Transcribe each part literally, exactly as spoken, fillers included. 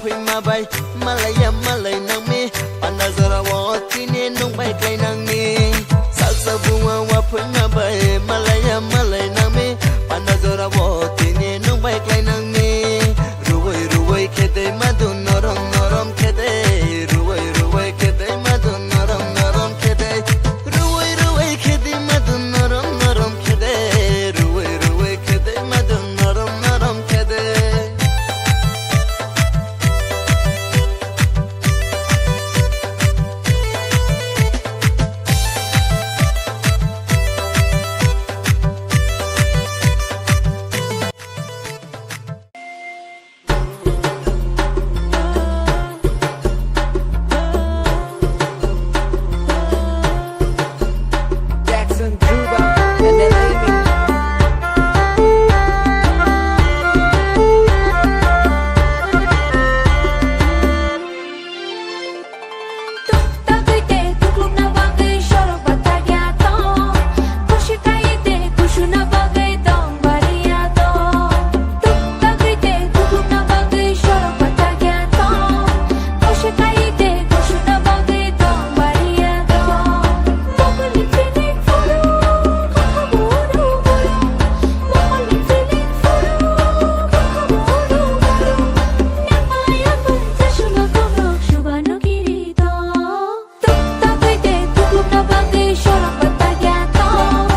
Phaima bai malaiya malai nangmi, panda jorao tini nwng bai klai nangmi. Sak sak buma wa phaima bai malaiya malai nangmi, panda jorao tini nwng bai klai nangmi. Ruwai ruwai khe de madun norom norom khe de, ruwai ruwai khe de madun norom norom khe de, ruwai ruwai khe de madun norom norom khe de, ruwai ruwai khe de madun norom norom khe de. Jackson Juba and the Amy. Tuk tagwi tei tuklukna bagwi sorok bathakya tong. Kusi kai tei kusuna bagwi tong bariya tong. Tuk tagwi tei tuklukna bagwi sorok bathakya tong. Kusi kai tei kusuna bagwi tong bariya tong. Mokolni feeling furu, kakabo uru uru. Mokolni feeling furu, kakabo uru uru. Nangmaya bai jasuna kokrok subano kiri tong. Tuk tagwi tei tuklukna bagwi sorok bathakya tong.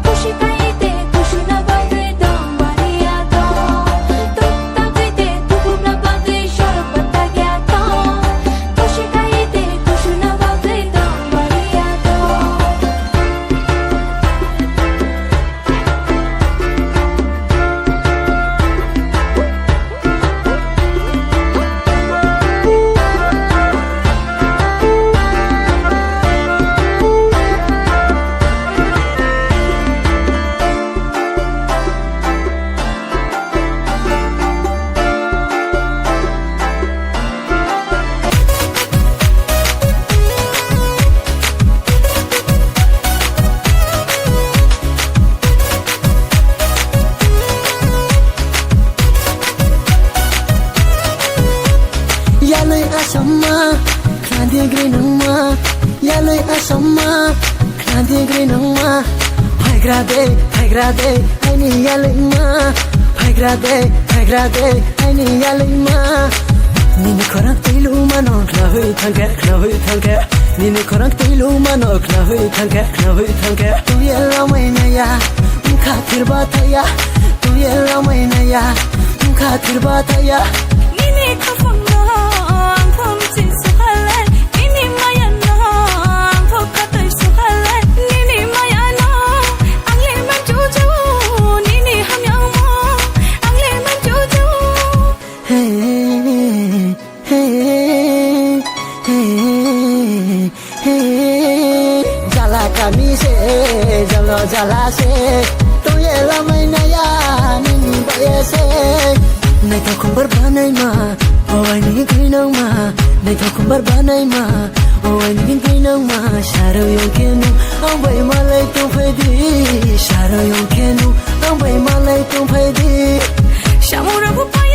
Kusi kai tei kusuna bagwi tong bariya tong. Tuk tagwi tei tuklukna bagwi sorok bathakya tong. Kusi kai tei kusuna bagwi tong bariya tong. Yalwi asamma, khna di grinangma. Yalwi asamma, khna di grinangma. Phaigra de, phaigra de, aini yalwima. Phaigra de, phaigra de, aini yalwima. Nini khorang twilu mano, khna hui thangkhe, khna hui thangkhe. Nini khorang twilu mano, khna hui thangkhe, khna hui thangkhe. Tuye lamai naya, wngkha thirba thaya. Tuye lamai naya, wngkha thirba thaya. Nini khapangno ang phomchi sukhale, nini mayano ang phokatoi sukhale, nini mayano ang le manjuju, nini hamyangmo ang le manjuju. Hey, hey, hey, hey. Hey, jala kami se, jalo jala se, tuye lamai naya, nini baye se. Naithok khumbar banai ma, o aini grinangma. Naithok khumbar banai ma, o aini grinangma. Saro yong kenu, ang bai malai tongphai di. Saro yong kenu, ang bai malai tongphai di. Samura bu pai